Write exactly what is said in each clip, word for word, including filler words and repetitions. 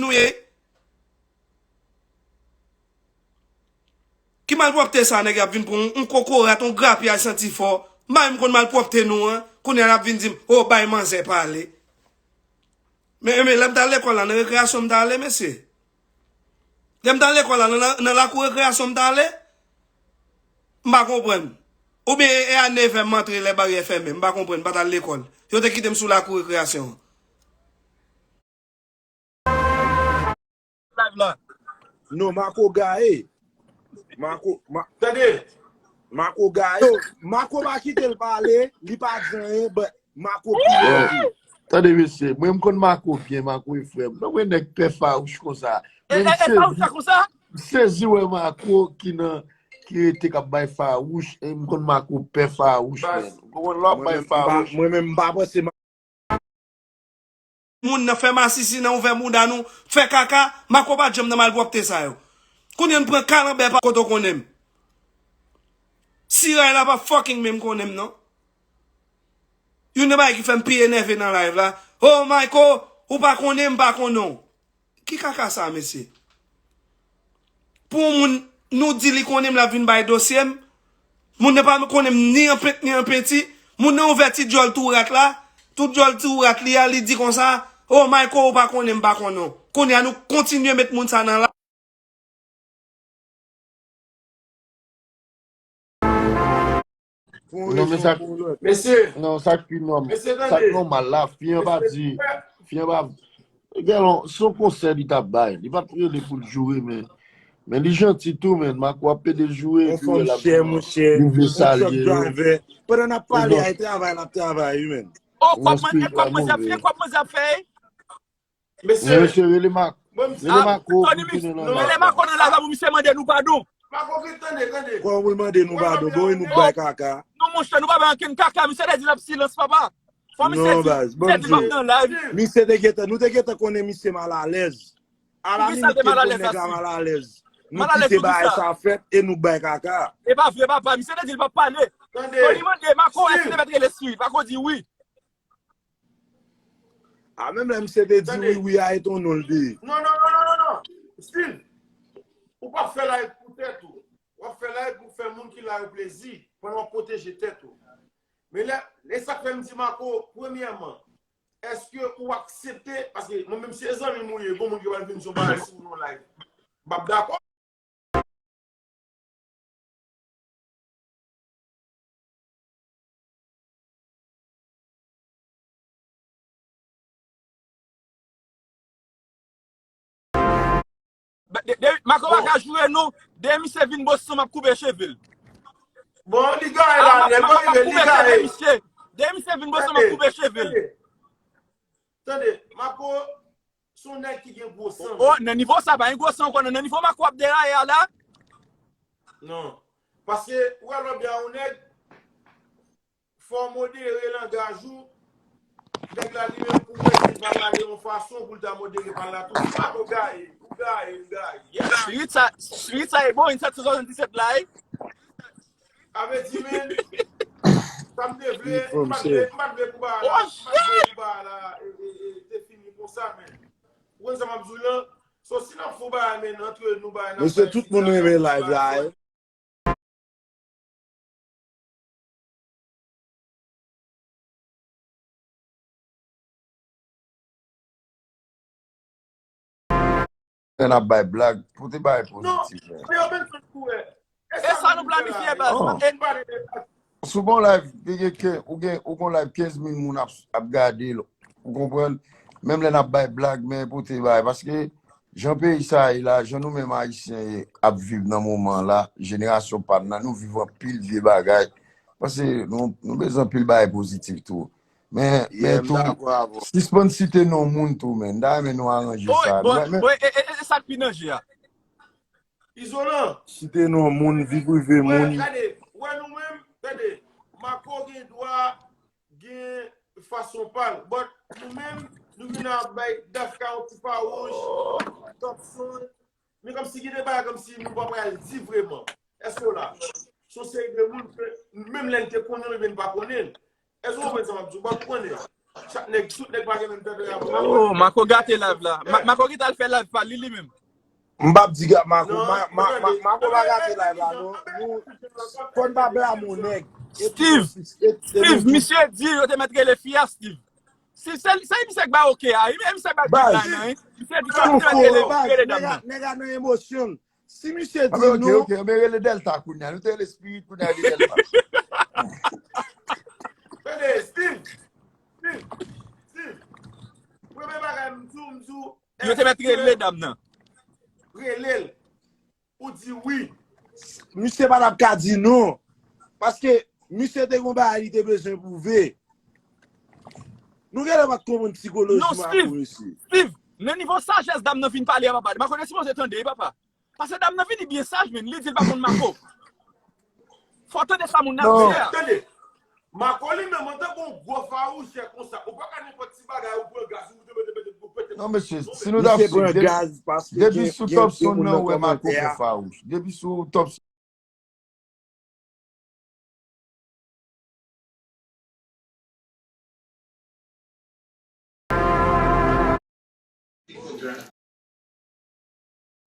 nou ye. Ki malpwòpte sa nèg y ap vin pran yon, yon kokorat, yon grapyay santi fò. M pa menm konn malpwòpte nou an. Kounye a n ap vin di m, "O, bay manzè pale." Men, men lè m t al lekòl la, nan rekreyasyon m t ale, mesye. Lè m t al lekòl la, nan, nan, nan lakou rekreyasyon m t ale. M pa konprann. Oubyen e a nevè m antre lè baryè fèmen. M pa konprann, m pa t al lekòl. Yo te kite m sou lakou rekreyasyon an. Live la. Non, Marco gaye. Marco, Ma-, Tande. Marco gaye. Yo, Marco pa kite l pale, li pa di anyen, but Marco pi lòd. Tande, mesye, mwen m konn Marco byen, Marco e frè m. Non, mwen nèg pè fawouch konsa. E, Men e, e, misye, fawouch sa konsa? M sezi wè Marco ki nan, ki rete k ap bay fawouch, e m konn Marco pè fawouch, Baz. Men. Ou konprann lè w ap Mwen bay menm, m pa, fawouch. Mwen menm, m pa panse Moun nan fè masisi nan ouvè bouda nou, fè kaka, Marco pa t janm nan malpwòpte sa yo. Kounye a n pran kalanbè pa kote w konnen m. Siray la pa fucking menm konnen m non. Youn nan bagay ki fè m pi enève nan live la. Oh Marco, ou pa konnen m pa konnen w. Ki kaka sa mesye? Pou yon moun, nou di li konnen m, l ap vin bay dosye m. Moun nan pa konnen m ni an pent ni an penti. Moun nan ouvè ti djòl tou rat la. Tout djòl tou rat li a, li di konsa, "O Marco, ou pa konnen m, pa konnen w." Kounye a nou kontinye met moun sa nan la. Pou yon Non, men rezon, sa, pou yon lòt. Mesye, non, sa k pi nòm-, mesye, sa k tande. Nòmal la, fi an pa Mesye, di, fi an pa, Genlè, se yon konsèy li t ap bay. Li pa t rele pou l joure, men, men li janti tou, men. Marco ap pede joure, yon epi fanm wè l ap chè, monchè, li vle yon salye truck yo. Driver. Pandan n ap pale, Ebyen, ay travay, l ap travay, wi, men. Oh, kòb mwen, kòb mwen ap fè, kòb mwen ap fè. Mesye, mesye, rele Ma-, bon, rele ah, Marco Tony pou Mix, tounen nan rele live Marco la. Nan live la pou misye mande nou padon. Marco, ki tande, tande. Kòman pou l mande nou padon? Bon, e nou k bay kaka. Non, monchè, nou pa bay ankenn kaka. Misye te di l ap silans, papa. Fò misye Non, di, baz, misye bon di l p ap Dye. Nan live. Misye te gentan, nou te gentan konnen misye malalèz. Alalimit, ke l konn nèg la malalèz. Nou kite bagay sa fèt e nou bay kaka. E pa vre, papa. Misye te di l p ap pale. Tande. Tony mande, Marco, èske te mèt rele Sweet? Marco di wi. A, menm lè misye te di wi, wi a, e t on non l te ye. Non, non, non, non, non, non. Still, ou p ap fè live pou tèt ou. W ap fè live pou fè moun ki la yo plezi, pandan w ap pwoteje tèt ou. Men lè, e sa k fè m di Marco, premyèman, èske ou aksepte, paske mwen menm si e zanmi m ou ye, gon moun ki pral vin di yon bagay sou nou live, m p ap dakò. Ba, de, de, Marco pa ka joure non. De misye vin Boston, m ap koupe cheve l. Bon, li gaye la, nèg, bon, li gaye. De misye vin Boston, m ap koupe cheve l. Tande, Marco, se yon nèg ki gen gwo san. Oh, nan nivo sa, pa gen gwo san ankò, nan, nan nivo Marco ap deraye a la. Non. Paske, ou wè lòt byen yon nèg, fò w modere langaj ou. Nèg la li menm pou wè si l pa pale yon fason pou l ta modere pa l la tou. Si pa nou gaye, ou gaye, ou gaye. Yes. Street sa, street sa e bon, yon sèt san swasanndisèt la, e. Sa vle di, men, sa m te vle, m pa t vle, m pa t vle pou bagay la, m pa t vle pou bagay la, e, e, e, te fini konsa, men. Ou konn sa m ap di w lan? So, si n ap fè yon bagay, men, antre nou bagay, n ap Mesye, tout moun renmen live la, e. Lè n ap bay blag, pote bagay pozitif, men. Non, men yo bezwen koure. E sa nou planifye, baz. Oh. Sou bon live, te gen ke, ou gen, ou gon live kenz mil moun ap, ap gade l. Ou konprann? Menm lè n ap bay blag, men pote bagay. Paske, jan peyi sa ye la, jan nou menm Ayisyen ye, ap viv nan moman la, jenerasyon pa n nan, nou viv anpil vye bagay. Paske nou, nou bezwen anpil bagay pozitif tou. Men, men tou, sispann site non moun tou, men. M ta renmen nou aranje sa. Bon, bon, e, e, e, e sa k pi danje a. Izolan. Site non moun, vi prive moun. Gade, wè nou menm, tande, Marco gen dwa gen fason pa l. But nou menm, nou vin ap bay Dafka yon ti fawouch, Thompson. Men kòmsi gen de bagay kòmsi nou pa pral di vrèman. Èske w la? Se yon seri de moun ke menm lè n te konnen l, men n pa konnen l. Èske w konprann sa m ap di w? Bon, nou konnen. Chak nèg, tout nèg pa gen menm tèt avè m. Oh, Marco gate live la. Ma- Marco ki t al fè live pa li, li menm. M p ap di ga- Marco, Ma- Ma- Ma- Marco pa gate live la, non. Nou, fò n pa blame yon nèg. Steve, Steve, misye di yo te mèt rele fi a, Steve. Si se se misye k ba oke a, e misye k ba green light nan, hein. Misye di yo te mèt rele rele dam nan. Nèg a nan emosyon. Si misye di nou, ok, ok, men rele Delta kounye a. Nou te rele Spirit, kounye a rele Delta. Tande, Steve. Steve. Steve. Premye bagay m di w, m di w, yo te mèt rele dam nan. Rele l. Ou di wi. Misye pa t ap ka di non. Paske misye te gon bagay li te bezwen pwouve. Nou genlè pa t konprann sikoloji Marco, mesye. Steve, nan nivo sajès dam nan vin pale a, papa. Marco te sipoze tande, papa. Paske dam nan vini byen saj, men li di l pa konn Marco. Fò w tande sa moun nan ap di a. Tande. Marco li menm, antanke yon gwo fawouchè konsa, ou pa ka nenpòt ti bagay, ou pran gaz, ou pete, pete, pete, pete. Non, mesye, si nou t ap suiv, depi, depi sou Top Son nan, ou wè Marco fè fawouch. Depi sou Top Son.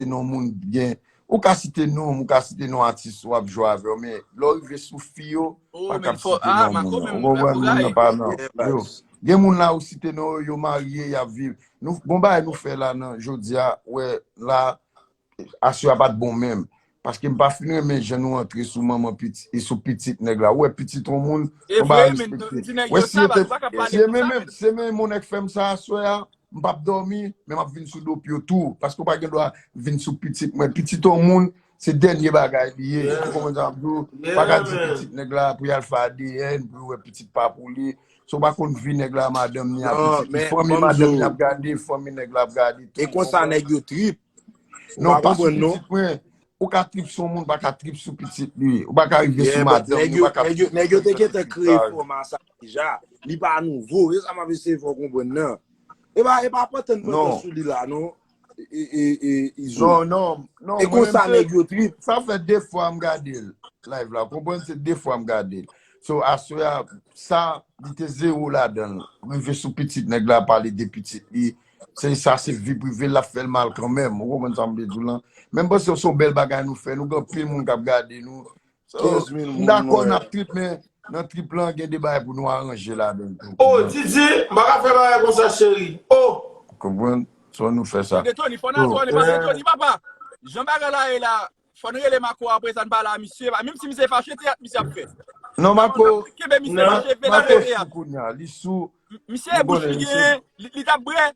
Non moun gen, ou ka site non, ou ka site non atis w ap jwe avè yo, men lè w rive sou fi yo, pa ka site non moun nan. Ou konprann, moun nan pa nan yo. Gen moun la ou site non yo, yo marye, y ap viv. Nou, bon bagay nou fè la nan jodi a, wè la, aswè a pa t bon menm. Paske m pa fin renmen jan nou antre sou manman pitit, e sou pitit nèg la. Ou wè pitit yon moun, yon bagay respekte. Wè si yo te, si e menm, se menm yon nèg fè m sa aswè a, m p ap dòmi, men m ap vin sou do pye w tou. Paske w pa gen dwa vin sou pitit mwen. Pitit yon moun, se dènye bagay li ye. Ou konprann sa m ap di w? Pa ka di pitit nèg la pou y al fè A D N, pou yo wè pitit pa pou li. Si w pa konn vi nèg la, madanm ni a pitit li, fanmi madanm ni ap gade, fanmi nèg la ap gade tou. E konsa nèg yo trip. Non, pa sou pitit mwen. Ou ka trip sou yon moun, ou pa ka trip sou pitit li. Ou pa ka rive sou madanm li, ou pa ka trip sou pitit li. Nèg yo te gentan kreye fòma sa deja. Li pa nouvo. Se sa m ap eseye fè w konprann nan. E pa, e pa pantan pantan sou li la, non. E, e, e, Izo. Non, non, non. E konsa nèg yo trip. Sa fè de fwa m gade l. Live la, konprann, se de fwa m gade l. So, aswè a, sa, li te zewo ladan l. Rive sou pitit nèg la, pale de pitit li. Se sa, se vi prive l, l ap fè l mal kanmenm. Ou konprann sa m vle di w lan? Men m panse se yon bèl bagay nou fè. Nou gen anpil moun k ap gade nou. So, m dakò n ap trip, men nan trip lan, gen de bagay pou nou aranje ladan l tou. Oh, Didi, m pa ka fè bagay konsa, cheri. Oh! Konprann? So, nou fè sa. Tande Tony, fò n al Tony, paske Tony, papa, jan bagay la ye la, fò n rele Marco apre sa, n pale a misye. Menm si misye fache, teyat misye ap fè. Non, Marco, kenbe misye fache, fè nan teyat. Li sou. Misye bouch li genyen, li, li t ap bre.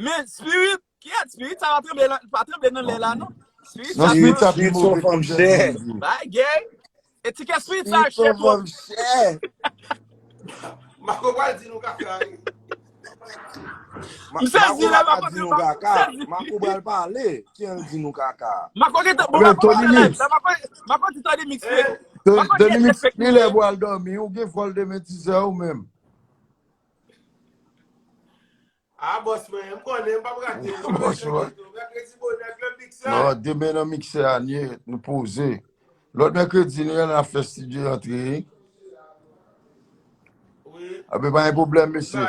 Men Spirit, kiyès Spirit sa pa tranble nan, pa tranble nan lè la, non. Spirit sa se yon fanm chè. Bagay. E ti kè Spirit sa chè twòp. Marco pral di nou kaka wi. M sezi la, Marco di nou kaka. Marco pral pale. Ki an di nou kaka? Marco gentan, bon, Marco gentan lève la. Marco, Marco di Tony Mix wi. Tony Mix, li lè pou al dòmi. Ou gen vòl demen dizè ou menm. Ah, bòs mwen, m konnen, m p ap rate. Bòs mwen. Mèkredi bonè, Club Mixer. Non, demen nan Mixer a, nou poze. Lòt mèkredi, nou al nan fè studio antre. Wi. Ape pa gen pwoblèm, mesye.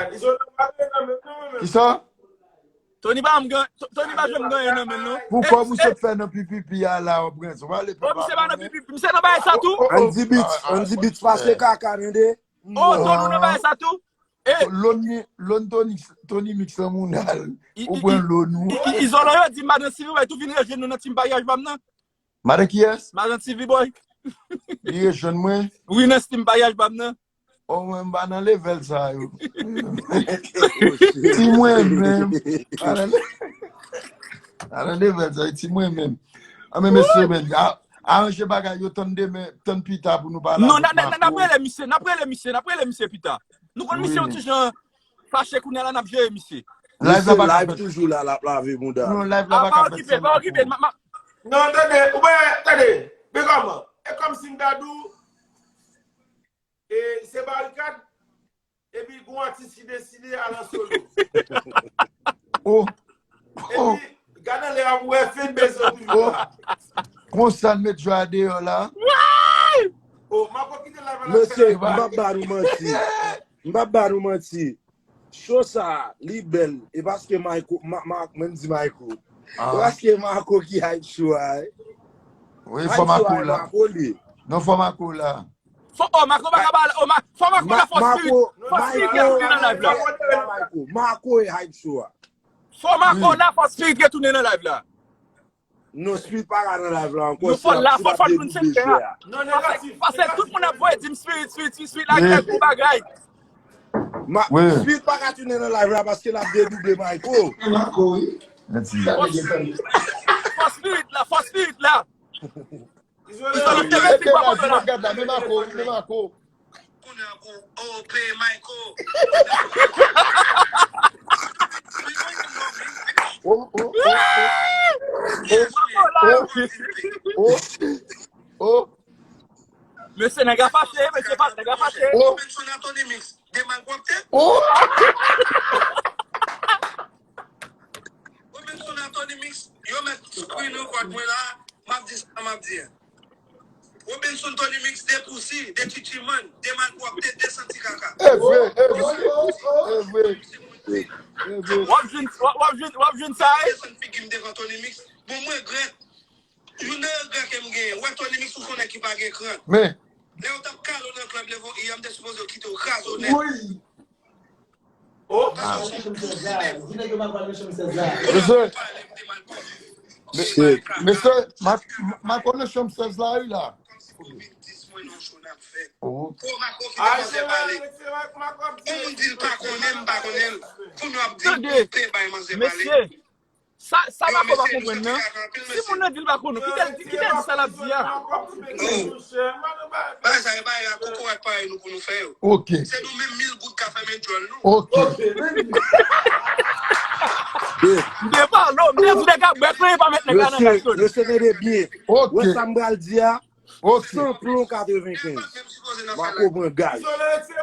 Kisa? Tony pa janm gen, Tony pa janm gen anyen nan men l, non. Pou kòb ou sot fè nan P P P a la, w ap ranse. W ale papa. Misye pa nan P P P, misye nan bagay sa tou. Andy Beats, Andy Beats pase kaka, tande. Oh, Tony nan bagay sa tou. Loni, loni Tony, Tony Mix lan moun al. Ou pran loni. Izolan yo di madan Sivi Boy tou vin rejwenn nou nan team paraj pa m nan. Madan kiyès? Madan Sivi Boy. Li rejwenn mwen? Wi, nan team paraj pa m nan. Oh, mwen m pa nan level sa yo. Ti mwen menm. Pa nan, pa nan level sa yo, ti mwen menm. Anben mesye, men, a- Aranje bagay yo, tann demen, tann pita pou nou pale avèk Marco. Non, n ap rele misye, n ap rele misye, n ap rele misye pita. Nou konn misye yon ti jan fache kounye a la, n ap jere misye. Live la pa ka fèt. Toujou la, l ap lave bouda. Non, live la pa ka fèt. Pa okipe, pa okipe. Non, tande, ou wè, tande. Men kòman? E kòmsi m ta di w, e se barikad. Epi gon atis ki deside al an solo. Oh. Epi gade anlè a pou wè Fed bezwen toujou la. Konsa n met jwa deyò la. Oh, m ap kite live la. Mesye, m p ap ba nou manti. M p ap ba nou manti. show sa, li bèl. E paske Mayko, ma, ma, menm di Mayko. E paske Marco ki hype show a, eh. Wi, fò Marco la. Marco li. Non, fò Marco la. Fò, oh, Marco pa ka pale. Oh, ma, fò Marco la, fò Spirit. Fò Spirit retounen nan live la. Marco, Marco e hype show a. Fò Marco la, fò Spirit retounen nan live la. Non, Spirit pa ka nan live la ankò. Nou fò la, fò fò nou sèk tè a. Pase tout moun ap voye di m Spirit, Spirit, Spirit, Spirit, lage gwo bagay. Spirit pa ka tounen nan live la paske l ap dedouble Mayko. Fò Spirit la, fò Spirit la. Izolan te mete fik pa konprann la. Gad la, men Mayko, men Mayko. Kounye a pou o peye Mayko. Oh, oh, oh, oh. Oh, oh, oh. Mesye, nèg la fache, mesye, nèg la fache. Oh. Robinson a Tony Mix, de malpwòpte. Oh. Robinson a Tony Mix, yo mèt screen record mwen la, m ap di sa m ap di a. Robinson Tony Mix, de pousi, de chichiman, de malpwòpte, de santi kaka. E vre, e vre, e vre. W ap jwenn, w ap jwenn, w ap jwenn sa, e? Desann figi m devan Tony Mix. Bon, m regrèt. Youn nan regrè ke m genyen, wè Tony Mix ou se yon nèg ki pa gen kran. Men. Lè yo t ap kale w nan club Levo I a, m te sipoze yo kite w kraze w nèt. Wi. Oh. Paske w se yon gwo zidèk. Di nèg yo m ap al nan chanm sèz la. Mesye, mesye, m ap al nan chanm sèz la wi la. Kòmsi pou w vin dis mwen nan yon show n ap fè. Oh. Pou Marco kite manzè pale. Pou moun di l pa konnen, m pa konnen l. Pou nou ap di m pou m te bay manzè pale. Sa, sa Marco pa konprann nan. Si moun nan di l pa konn ou, kite l, kite l di sa l ap di a. Bagay sa yo bay a kokorat parèy nou pou nou fè yo. Se nou menm mil goud ka fèmen djòl nou. M te pale w, m te di nèg ap bwè, men pa met nèg la nan kay Tony. Mesye, tande byen. Wè sa m pral di a? San plon katrevenkenz. Marco pran gaz.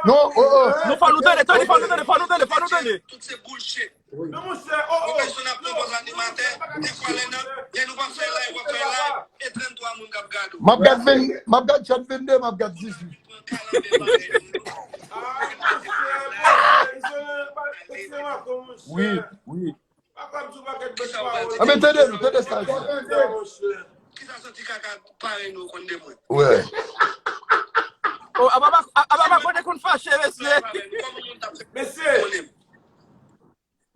Non, oh, oh. Non, fò nou tande, Tony, fò nou tande, fò nou tande, fò nou tande. Tout se bullshit. Men monchè, oh, oh. Robinson ap pran pòz animatè, dèfwa lè nan, lè nou p ap fè live, w ap fè live, e trannntwa moun k ap gade w. M ap gad venn, m ap gad chat vennde, m ap gad dizuit. Ah, monchè, monchè, Izolan, se Marco, monchè. Wi, wi. Anben, tande nou, tande sa l di. Kisa santi kaka parèy nou konn de mwen? Wè. Oh, apa pa, apa pa konnen konn fache, mesye. Mesye.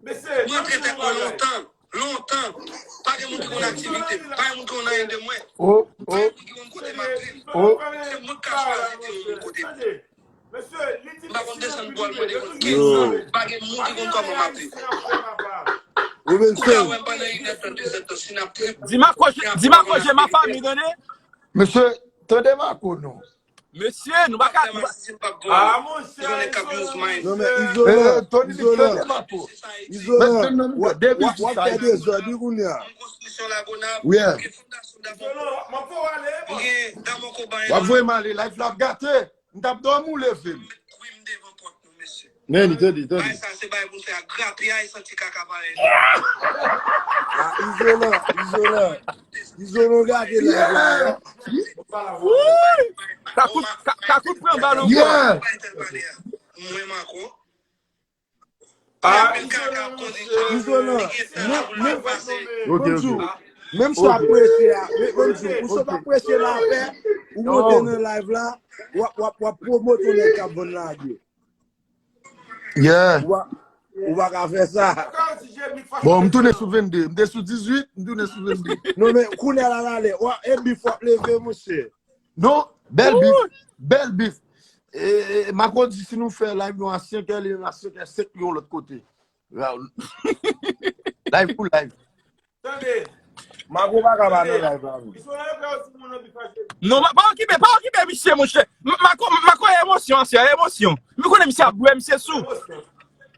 Mesye. Mwen antre tèt mwen lontan, lontan. Pa gen moun ki konn aktivite m, pa gen moun ki konn anyen de mwen. Oh, oh. Pa gen moun ki konn kote m ap viv. Oh. Se mwen k ka chwazi di yon moun kote m. M pa konn desann bwòl mwen depi kenz zan. Pa gen moun ki konn kòman m ap viv. Ou ka wè m pandan inèdtan, dezèdtan, si n ap trip. Di Marco, di Marco, je ma famille, tande. Mesye, tande Marco non. Mesye, nou pa ka. Ah, monchè, Izolan, Izolan, Izolan, Izolan, w ap fè dezòd wi kounye a. Wi. W ap voye m ale, live la ap gate. M t ap dòmi, w leve m. Men, li te di, te di. Bagay sa, se bagay pou n fè ak grapyay, santi kaka parèy. Ah, Izolan, Izolan. Izolan gate live la. Kakout, Kakout pran balon. Mwen, Marco. Ah, Izolan, men, men, menm si w ap preche a, men, menm si w ap preche lapè, ou monte nan live la, w ap, w ap, w ap pwomote yon nèg k ap vann lage. Yeah. Ou pa, ou pa ka fè sa. Bon, m tounen sou vennde. M te sou dizuit, m tounen sou vennde. Non, men, kounye a la, la, lè, w ap, e bif w ap leve, monchè. Non, bèl bif. Bèl bif. E, e, Marco di si nou fè live nou a senk è, li menm a senk è senk li yon lòt kote. Live pou live. Tande. Marco pa ka pa nan live la, non. Non, pa, pa okipe, pa okipe misye, monchè. M-, Marco, Marco e emosyon, aswè, e emosyon. M konnen misye ap bwè, misye sou.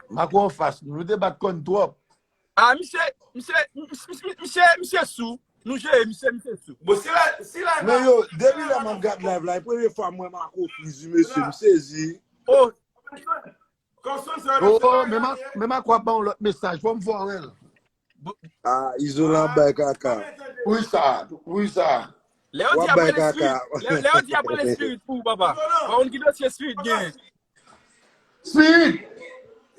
Marco anfas nou, nou te bat kòn twòp. Ah, misye, misye, misye, misye, misye sou. Nou jere misye, misye sou. Bon, si la, si la. Men yo, depi lè m ap gad live la, e premye fwa m wè Marco friz wi, mesye, m sezi. Oh. Oh, oh, men Marco ap ba yon lòt mesaj, fò m fè w wè l. Ah, Izolan ap bay kaka. Wi sa, wi sa. Lè yo di ap rele Spirit, lè, lè yo di ap rele Spirit pou ou, papa. Pa konn ki dosye Spirit gen. Spirit!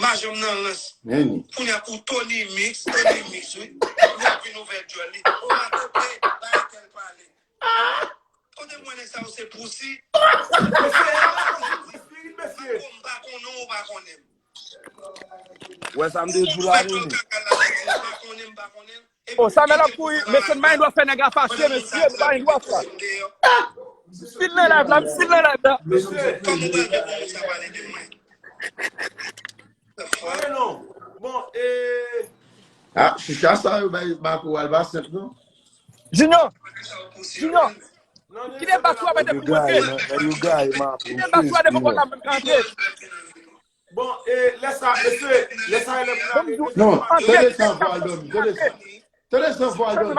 Majan m nan rans. Kounye a pou Tony Mix, Tony Mix, wi. Kounye a vin ouvè djòl li. O, pa kote, bay kè l pale. Kote m wè nèg sa yo se pousi. Mesye, mesye. M pa konnen w, ou pa konnen m. Wè sa m te di w la, Tony. M pa konnen, m pa konnen. O, Samuel ap kouri, mesye, m pa gen dwa fè nèg la fache, mesye, m pa gen dwa fè. M still nan live la, m still nan live la. Ah, chicha sa yo bay Marco al pa senp non. Junior, Junior, kite bak sou a mete pou mwen. Kite bak sou a devan pòt la pou mwen antre. Bon, e lè sa, mesye, lè sa e lè pou n ale. Non, tande sa, fò al dòmi, tande sa. Tande sa, fò al dòmi.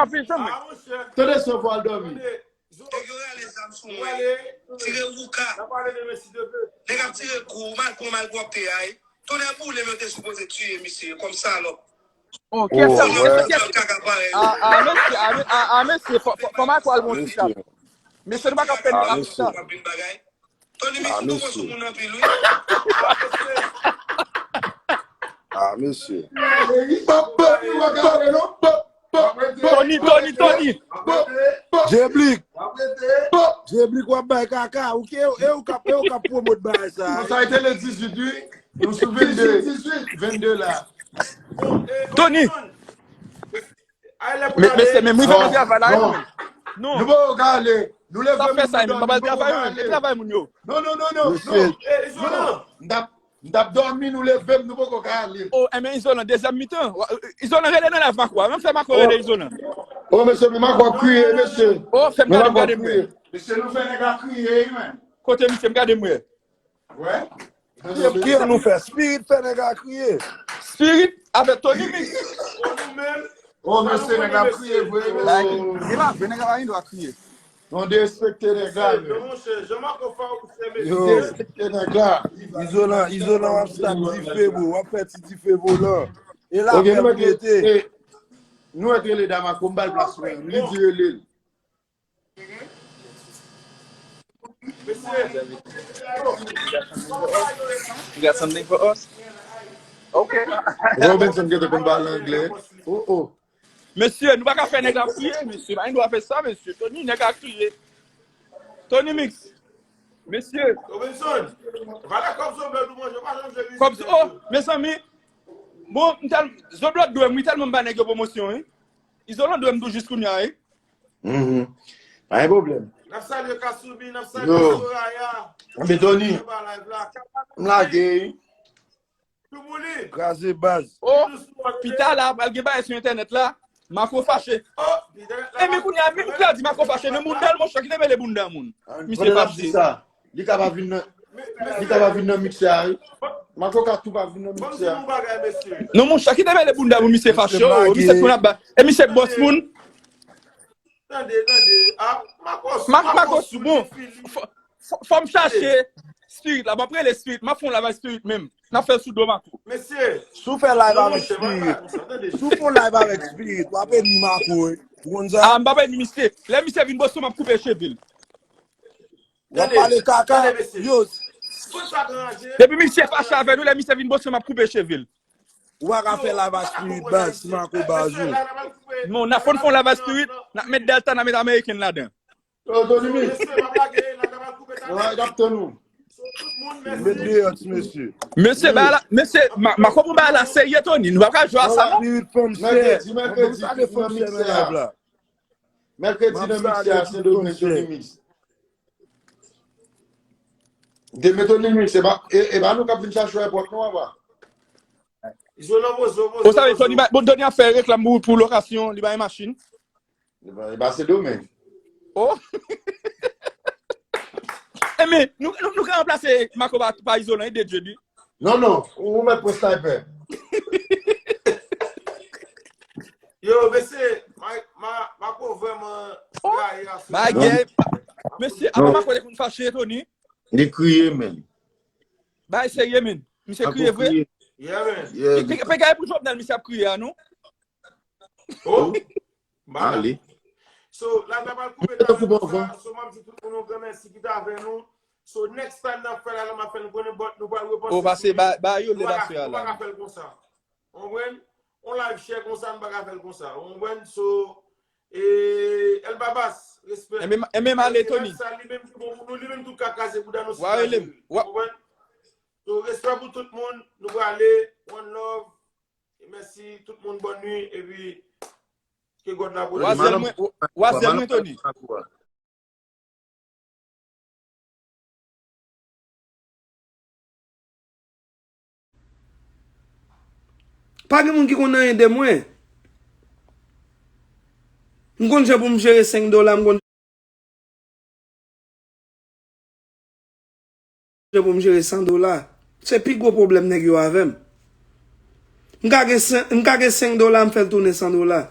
Tande sa, fò al dòmi. Nèg yo rale zam sou mwen. Tire wouka. Nèg ap tire kou, mal pran mal gwòpte a. Tonnè boule m, yo te sipoze tiye misye kòm salòp. Oh, kèt sa, mesye, kèt. A, a, mesye, a, a, mesye, fò, fò, fò Marco al bon ti kap. Mesye, nou pa ka fè nou ap sa. Tony Mix ou poko sou moun anpil wi. Ah mesye. Tony, Tony, Tony. Jeblik. Jeblik w ap bay kaka. Ou ke e ou k ap e ou k ap pwomot bagay sa. Sa e tele dizuit wi. Nou sou vennde. Vennde la. Tony. Mesye, men mwen fè travay la. Non. Nou poko ka ale. Nou leve. Sa fè sa, men papa travay, men travay moun yo. Non, non, non, non. M t ap dòmi, nou leve m, nou poko ka ale. O, enben Izolan, dezyèm mitan. Izolan rele nan live Marco a. Menm fè Marco rele Izolan. O, mesye, men Marco ap kriye, mesye. O, fè m gade m gade m wè. Mesye, nou fè nèg la kriye, wi, men. Kote misye, m gade m wè. Wè. Ki an nou fè? Spirit fè nèg la kriye. Spirit avèk Tony Mix. O, mesye, nèg la ap kriye vre. Gen la vre, nèg la pa gen dwa kriye. Nou derespekte nèg la, men. Yo, izolan, izolan w ap start dife, bro. W ap fè ti dife volan. E la, nou mèt rele Damako, m ba l plas mwen. Li di rele l. You got something for us? Ok. Robinson gentan konn pale anglè. Oh, oh. Mesye, nou pa ka fè nèg la kriye, mesye. Pa gen dwa fè sa, mesye. Tony, nèg la kriye. Tony Mix. Mesye. Robinson, valè kòb zoblòd ou manje, ou pa janm jwe mizik. Kòb, oh, mezanmi. Bon, m tèl, zoblòd dwe m, wi, tèlman m ba nèg yo pwomosyon, wi. Izolan dwe m tou jis kounye a, wi. Mhm. Pa gen pwoblèm. N ap salye Kasoubi, n ap salye Soraya. Anben Tony, m lage, wi. Kraze baz. Oh, pita la, pral gen bagay sou entènèt la. Marco fache. E men kounye a, menm Claire di Marco fache nan bounda l, monchè, ki te mele bounda moun. Misye fache. Li ka pa vin nan, li ka pa vin nan miksè a, wi. Marco ka tou pa vin nan miksè a. Non, monchè, ki te mele bounda moun, misye fache. Oh, misye konn ap ba. E misye bòs moun. Tande, tande. Ah, Marco, Marco, bon. Fò m chache Spirit la, m ap rele Spirit, m ap fè yon live ak Spirit menm. N ap fè l sou do Marco. Mesye. Si w fè live avèk Spirit, si w fè yon live avèk Spirit, w ap ennmi Marco, wi. Ou konn sa? Ah, m p ap ennmi misye. Lè misye vin Boston, m ap koupe cheve l. W ap pale kaka, yo. Depi misye fache avè nou, lè misye vin Boston, m ap koupe cheve l. Ou pa ka fè live ak Spirit baz, si Marco baz ou. Non, n ap fè yon live ak Spirit, n ap met Delta, n ap met American ladan. Yo, Tony Mix. Yo, y ap tann ou. Met deyò ti mesye. Mesye, ba la, mesye, ma, ma konprann ba la serye, Tony. Nou pa ka jwe a sa, non. Spirit fanm chè. Mèkredi, mèkredi, nan miksè a. Mèkredi nan miksè a, Sendomeng, Tony Mix. Demen Tony Mix, e pa, e, e pa nou k ap vin chache w epòt non, papa. Izolan poze, poze, poze. Ou sa vle Tony, bon, Tony ap fè reklam pou, pou lokasyon, li bay machin. Li pa, li pa Sendomeng. Oh. Enben, nou, nou, nou ka ranplase Marco pa, pa Izolan, de Dieu di. Non, non, ou, ou mèt pran sniper. Yo, mesye, ma, ma, Marco vrèman gaye aswè. Bagay, mesye, apa Marco te konn fache, Tony? Li kriye, men. Bagay serye, men. Misye kriye vre? Yeah, man. Pe gade pou Jovenel, misye ap kriye a, non? Oh, ale. So, la, la pral koupe nan sa. So, m ap di tout moun yon gran mèsi ki t avè nou. So, next time n ap fè la, n ap fè l konnen, but nou pral repanse sou li. Ba, ba yo lè la, nou pa ka fè l konsa. Ou konprann? On live share konsa, nou pa ka fè l konsa. Ou konprann? So, e, El Babas, respè. Enben, enben, m ale, Tony. Sa, li menm ki bon pou nou, li menm tou ka kraze bouda nou si kraze li. Ou konprann? So, respè pou tout moun, nou prale, one love. E mèsi tout moun, bòn nwi, epi ke God la pwoteje. Wazèl mwen, wazèl mwen, Tony. Pa gen moun ki konn anyen de mwen. M konn jan pou m jere senk dola, m konn jan pou m jere san dola. Se pi gwo pwoblèm nèg yo avè m. M ka gen sen, m ka gen senk dola, m fè l tounen san dola.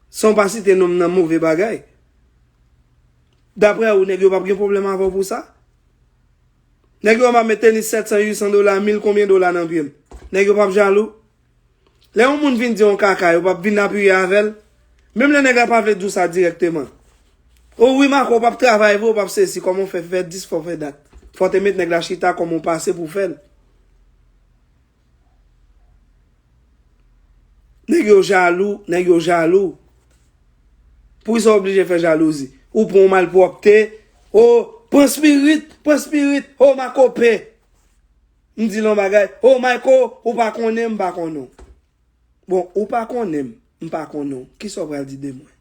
San w pa site non m nan move bagay. Daprè ou, nèg yo p ap gen pwoblèm avè w pou sa? Nèg yo pa mete ni sèt san, uit san dola, mil konbyen dola nan pye m. Nèg yo p ap jalou? Lè yon moun vin di yon kaka, yo p ap vin apiye avè l? Menm lè nèg la pa vle di w sa dirèkteman. O wi, Marco, w p ap travay vre, w p ap sesi, kòman w fè, fè dis fò fè dat. Fò w te met nèg la chita, kòman w pase pou w fè l. Nèg yo jalou, nèg yo jalou. Poukisa w oblije fè jalouzi? Ou pran yon malpwòpte, o, pran spirit, pran spirit, o, Marco pè. M di l yon bagay, o, Marco, ou pa konnen, m pa konnen w. Bon, ou pa konnen m, m pa konnen w. Kisa w pral di de mwen?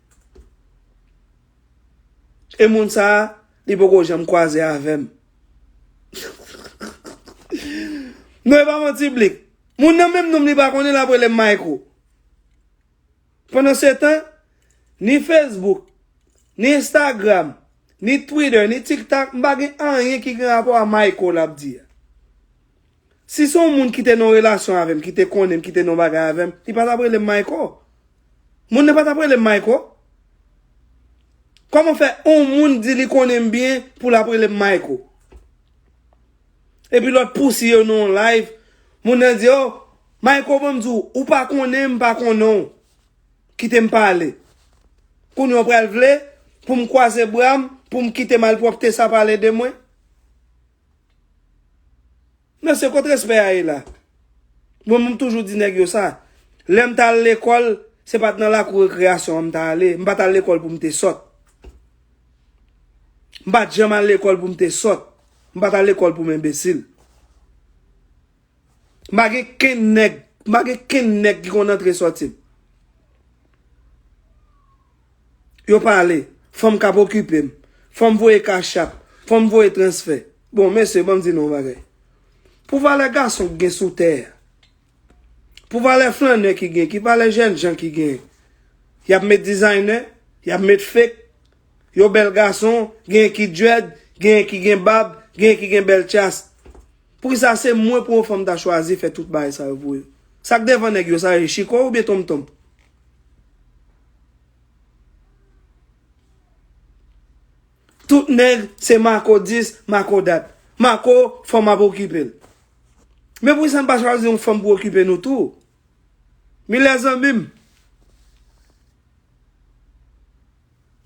E moun sa a, li poko janm kwaze avè m. Non, e pa manti, Blik. Moun nan menm non m li pa konnen, l ap rele m Marco. Pandansetan, ni Facebook, ni Instagram, ni Twitter, ni TikTok, m pa gen anyen ki gen rapò a Marco l ap di a. Si se yon moun ki te nan yon relasyon avè m, ki te konnen m, ki te nan yon bagay avè m, li pa t ap rele m Marco. Moun nan pa t ap rele m Marco. Kòman fè yon moun di li konnen m byen pou l ap rele m Marco? Epi lòt pousi yo nan yon live, moun nan di, o, Marco, ban m di w, ou pa konnen m, m pa konnen w. Kite m pale. Kounye a w pral vle pou m kwaze bra m, pou m kite malpwòpte sa pale de mwen? Mesye, kot respè a ye la? Mwen, mwen, m toujou di nèg yo sa. Lè m t al lekòl, se pa t nan lakou rekreyasyon an m t ale. M pa t al lekòl pou m te sòt. M pa t janm al lekòl pou m te sòt. M pa t al lekòl pou m enbesil. M pa gen kenn nèg, m pa gen kenn nèg ki konn antre sòti m. Yo pale, fanm k ap okipe m, fanm voye kachap, fanm voye transfè. Bon, mesye, ban m di nou yon bagay. Pou valè gason ki gen sou tè a, pou valè flannè ki gen, ki valè jènjan ki gen, y ap met designer, y ap met fake, yo bèl gason, genyen ki dread, genyen ki gen bab, genyen ki gen bèl tchas. Poukisa se mwen pou yon fanm ta chwazi fè tout bagay sa yo pou yo? Sa k devan nèg yo, sa ye chiko oubyen tonmtonm? Tout nèg se Marco dis, Marco dat. Marco, fanm ap okipe l. Men poukisa n pa chwazi yon fanm pou okipe nou tou? Milè zanmi m.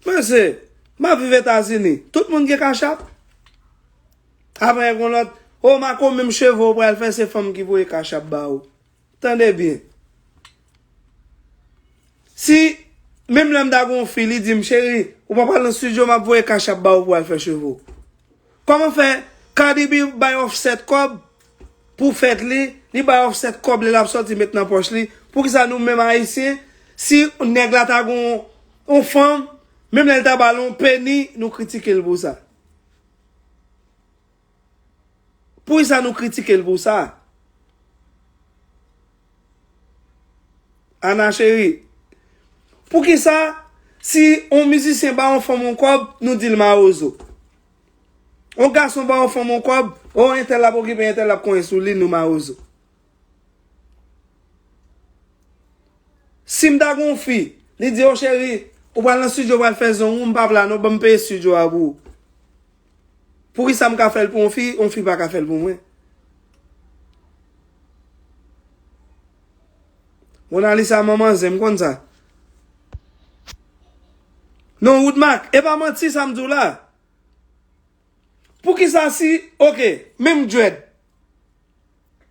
Mesye, m ap viv Etazini. Tout moun gen kachap. Apre, gen lòt, o, Marco, menm cheve w pral fè, se fanm ki voye kachap ba ou. Tande byen. Si, menm lè m ta gen yon fi, li di m, cheri, ou pa pral nan estidyo, m ap voye kachap ba ou pou al fè cheve w. Kòman fè Cardi B bay Offset kòb pou fèt li, li bay Offset kòb li, l ap sòti met nan pòch li? Poukisa nou menm Ayisyen, si nèg la ta gon yon fanm, menm lè l ta ba l yon peni, nou kritike l pou sa? Poukisa nou kritike l pou sa? Ana cheri, poukisa si yon mizisyen ba yon fanm yon kòb, nou di l mawozo? Yon gason ba yon fanm yon kòb, o, entèl ap okipe entèl, ap konyen sou li, nou mawozo. Si m ta gen yon fi, li di, "O cheri, ou pral nan estidyo, ou pral fè zong ou, m p ap la non, ban m peye estidyo a pou ou." Poukisa m ka fè l pou yon fi, yon fi pa ka fè l pou mwen? Monalisa manman zen, m konn sa. Non, Woodmark, e pa manti sa m di w la. Poukisa si, oke, menm dread,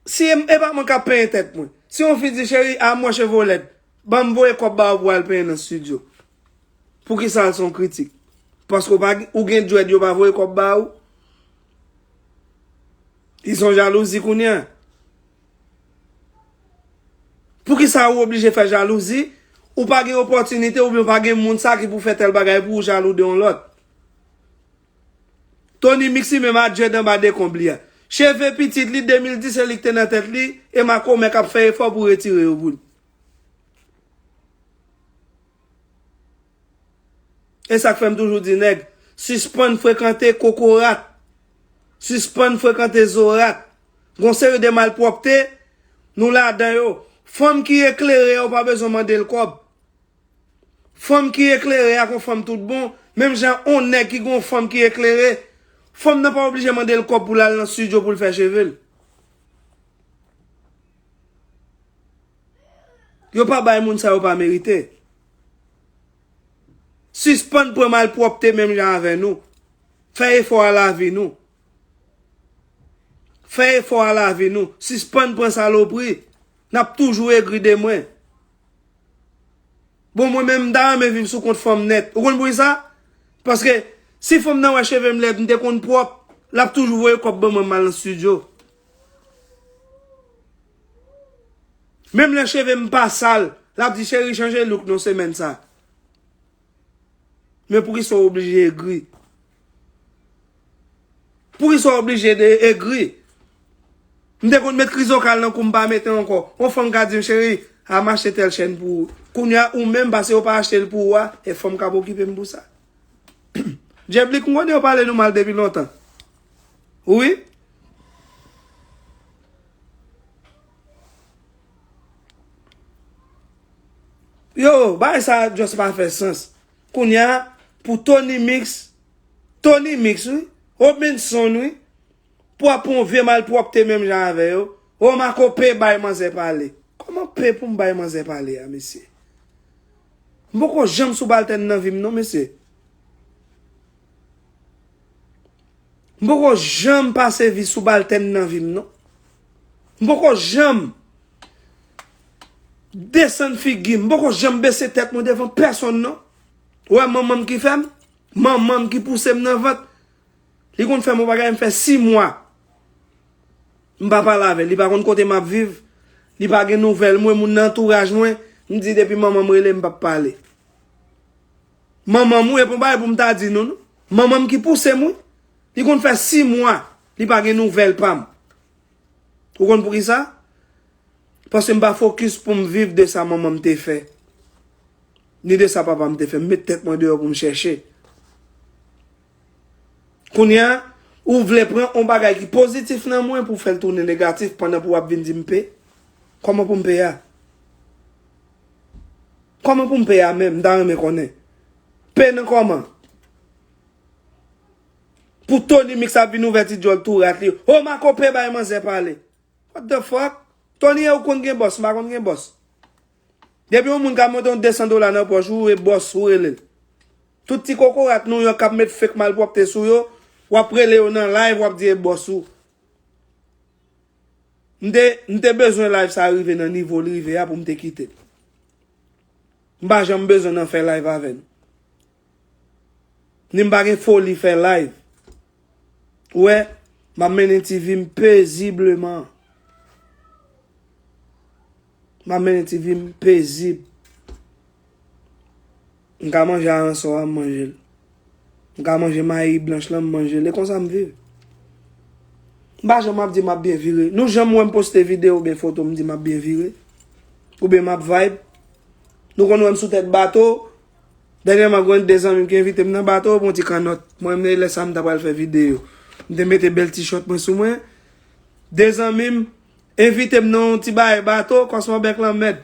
si e, e pa mwen k ap penyen tèt mwen. Si yon fi di, "Cheri, a m wè cheve w lèd, ban m voye kòb ba ou pou al penyen nan estidyo." Poukisa l se yon kritik? Paske w pa, ou gen dread, yo pa voye kòb ba ou? Li se yon jalouzi kounye a. Poukisa ou oblije fè jalouzi? Ou pa gen opòtinite oubyen ou pa gen moun sa ki pou fè tèl bagay pou ou jalou de yon lòt? Tony Mix li menm a dread anba dekonb li a. Cheve pitit li de mil dis se li ki te nan tèt li, e makomè k ap fè efò pou retire yo pou li. E sa k fè m toujou di nèg, sispann frekante kokorat. Sispann frekante zorat. Gon seri de malpwòpte, nou ladan yo. Fanm ki eklere a, ou pa bezwen mande l kòb. Fanm ki eklere a, gon fanm tout bon, menm jan on nèg ki gon fanm ki eklere, fanm nan pa oblije mande l kòb pou l al nan estidyo pou l fè cheve l. Yo pa bay moun sa yo pa merite. Sispann pran malpwòpte menm jan avè nou. Fè efò a lavi nou. Fè efò a lavi nou. Sispann pran salopri. N ap toujou egri de mwen. Bon, mwen menm, m ta renmen viv sou kont fanm nèt. Ou konn poukisa? Paske si fanm nan wè cheve m lèd, m te konn pwòp, l ap toujou voye kòb ban mwen, m al nan estidyo. Menm lè cheve m pa sal, l ap di, "Cheri, chanje look non semèn sa." Men poukisa w oblije egri? Poukisa w oblije de egri? M te konn met krizokal nan kou m pa mete ankò. Yon fanm ka di m, "Cheri, a m achte tèl chèn pou ou." Kounye a, ou menm, paske yo pa achte l pou ou a, e fanm k ap okipe m pou sa. Djeblik, m konnen yo pale nou mal depi lontan. Wi. Yo, bagay sa just pa fè sans. Kounye a, pou Tony Mix, Tony Mix, wi, Robinson, wi, pou ap pran vye malpwòpte menm jan avè yo, o, Marco P bay manzè pale. Kòman P pou m bay manzè pale a, mesye? M poko janm sou baltèn nan vi m non, mesye. M poko janm pase vi sou baltèn nan vi m non. M poko janm desann figi m. M poko janm bese tèt mwen devan pèsonn non. Ou wè manman m ki fè m? Manman m ki pouse m nan vant. Li konn fè m yon bagay, m fè sis mwa. M pa pale avè l. Li pa konn kote m ap viv. Li pa gen nouvèl mwen. Moun nan antouraj mwen, m di depi manman m rele m p ap pale. Manman m, wi, e pa yon bagay pou m ta di nou, non. Manman m ki pouse m, wi. Li konn fè sis mwa, li pa gen nouvèl pa m. Ou konn poukisa? Paske m pa fokis pou m viv de sa manman m te fè, ni de sa papa m te fè. M met tèt mwen deyò pou m chèche. Kounye a, ou vle pran yon bagay ki pozitif nan mwen pou fè l tounen negatif pandan pou w ap vin di m pe? Kòman pou m pe a? Kòman pou m pe a menm? M ta renmen konnen. Pe nan kòman? Pou Tony Mix ap vin ouvè ti djòl tou rat li. O, Marco P bay manzè pale. What the fuck? Tony, e ou konn gen bòs, m pa konn gen bòs. Depi yon moun ka montre yon de san dola nan pòch ou, e bòs ou rele l. Tout ti kokorat nou yo k ap met fake malpwòpte sou yo, w ap rele yo nan live, w ap di e bòs ou. M te, m te bezwen live sa rive nan nivo l rive a pou m te kite l. M pa janm bezwen nan fè live avè nou. Ni m pa gen foli fè live. Ou wè, m ap mennen ti vi m pezibleman. M ap mennen ti vi m pezib. M ka manje aransò a, m manje l. M ka manje mayi blanch lan, m manje l. E konsa m viv. M pa janm ap di m ap byen vire. Nou janm wè m poste videyo oubyen foto, m di m ap byen vire? Oubyen m ap vibe? Nou konn wè m sou tèt bato. Dènyèman, gen de zanmi m ki envite m nan bato, bon ti kannòt. Mwen menm, lè sa a, m ta pral fè videyo. M te mete bèl tichòt mwen sou mwen. De zanmi m envite m nan yon ti bagay bato, kòsman bèk lanmèd.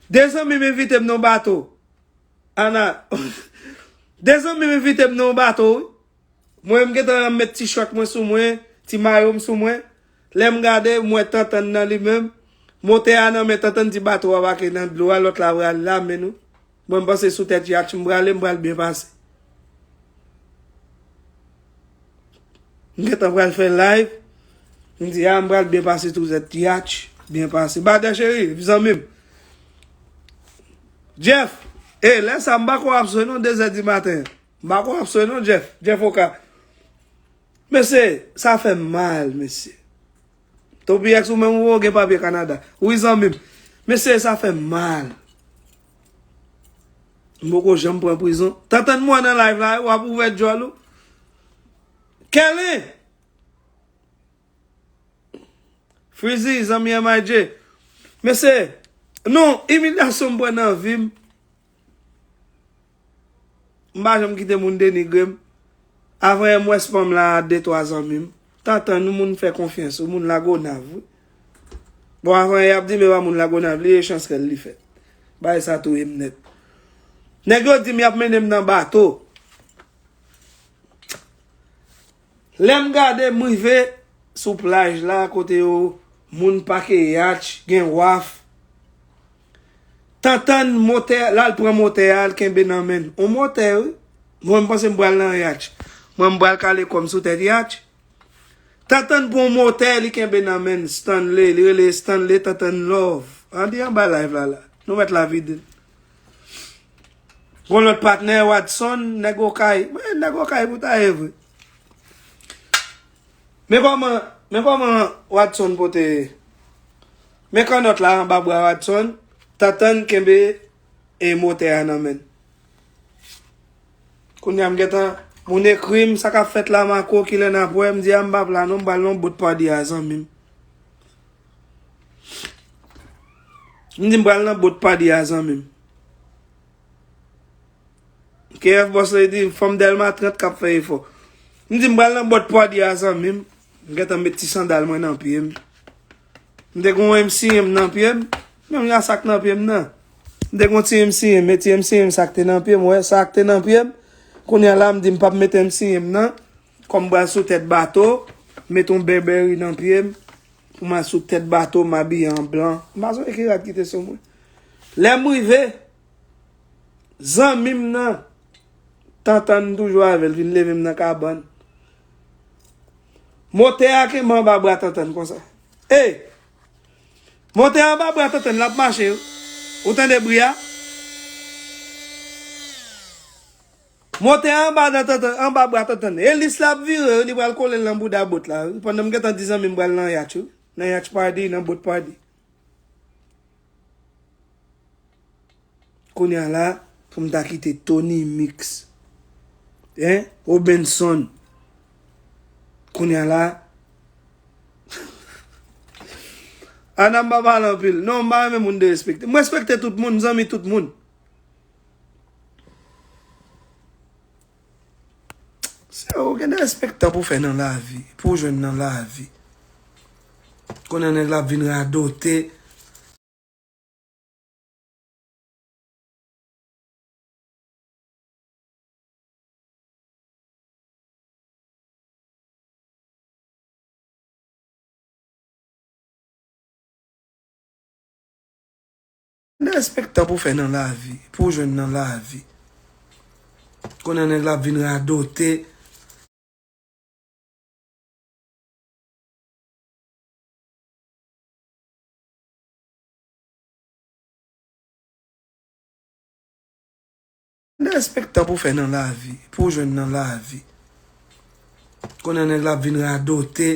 De zanmi m envite m nan yon bato. Ana, de zanmi m envite m nan yon bato, wi. Mwen, m gentan met tichòt mwen sou mwen, ti mayo m sou mwen. Lè m gade, m wè Tantann nan li menm. Motè a nan men Tantann, di bato a bake nan dlo a, lòt la pral la, men nou. Mwen, m panse sou tèt yatch m prale, m pral byen pase. M gentan pral fè live. M di, a, m pral byen pase sou tèt yatch, byen pase. Badè cheri, zanmi m. Jeff, e, lè sa, m pa ko ap swe non, de zè di maten. M pa ko ap swe non, Jeff. Jeff Oka. Mesye, sa fè m mal, mesye. Topiyex ou menm ou gen papye Kanada. Wi, zanmi m. Mesye, sa fè m mal. M poko janm pran prizon. Tantann mwen nan live la, w ap ouvè djòl ou. Kèlen! Freezy, zanmi M I J. Mesye, non, imilyasyon m pran nan vi m. M pa janm kite moun denigre m. Avan yè m wè spam la a de twa zanmi m. Tantann, yon moun fè konfyans, yon moun Lagonav, wi. Bon, avan yè y ap di m e pa moun Lagonav li ye, chans kè l li fèt. Bagay sa touye m nèt. Nèg yo di m y ap mennen m nan bato. Lè m gade, m rive sou plaj la, kote yo, moun pake yatch, gen waf. Tantann motè, l al pran motè a, l kenbe nan men l. On motè, wi. Mwen, m panse m pral nan yatch. Mwen, m pral kale kò m sou tèt yatch. Tantann pran on motè, li kenbe nan men l. Stanley, li rele Stanley Tantann Love. Ann di anba live la, la. Nou mèt la vide l. Gon lòt patnè, Watson, nèg Okay. Men nèg Okay pou ta ye vre. Men kòman, men kòman Watson pote. Men kannòt la anba bra Watson, Tantann kenbe e motè a nan men l. Kounye a m gentan, moun ekri m, sa k ap fèt la, Marco, kilè n ap wè? M di, a, m p ap la non, m pral nan boat party a, zanmi m. M di, m pral nan boat party a, zanmi m. K F Boss Lady, fanm Dèlma trant k ap fè efò. M di, m pral nan boat party a, zanmi m. M gentan met ti sandal mwen nan pye m. M te gon M C M nan pye m. Menm jan sa k nan pye m nan. M te gon ti M C M, men ti M C M sa k te nan pye m, wè, sa k te nan pye m. Kounye a la, m di m p ap met M C M nan. Kòm m pral sou tèt bato, met on Burberry nan pye m. Pou m al sou tèt bato, m abiye an blan. M pa sonje ki rad ki te sou mwen. Lè m rive, zanmi m nan, Tantann toujou avè l, vin leve m nan kabann. Motè a kenbe anba bra Tantann konsa. Ey! Motè a anba bra Tantann, l ap mache, wi. Ou tande bri a? Motè a anba nan Tantann, anba bra Tantann. Elis la ap vire, wi, li pral kole l nan bouda boat la, wi. Pandan m gentan di zanmi m pral nan yatch, wi. Nan yatch party, nan boat party. Kounye a la, pou m ta kite Tony Mix. Hein? Obenson. Kounye a la. Ana m pa pale anpil. Non, m pa renmen moun derespekte. M respekte tout moun, m zanmi tout moun. Se ou gen derespektan pou fè nan lavi, pou w jwenn nan lavi. Konnen nèg la ap vin radote. Derespektan pou fè nan lavi, pou w jwenn nan lavi. Konnen nèg la ap vin radote. Derespektan pou fè nan lavi, pou w jwenn nan lavi. Konnen nèg la ap vin radote.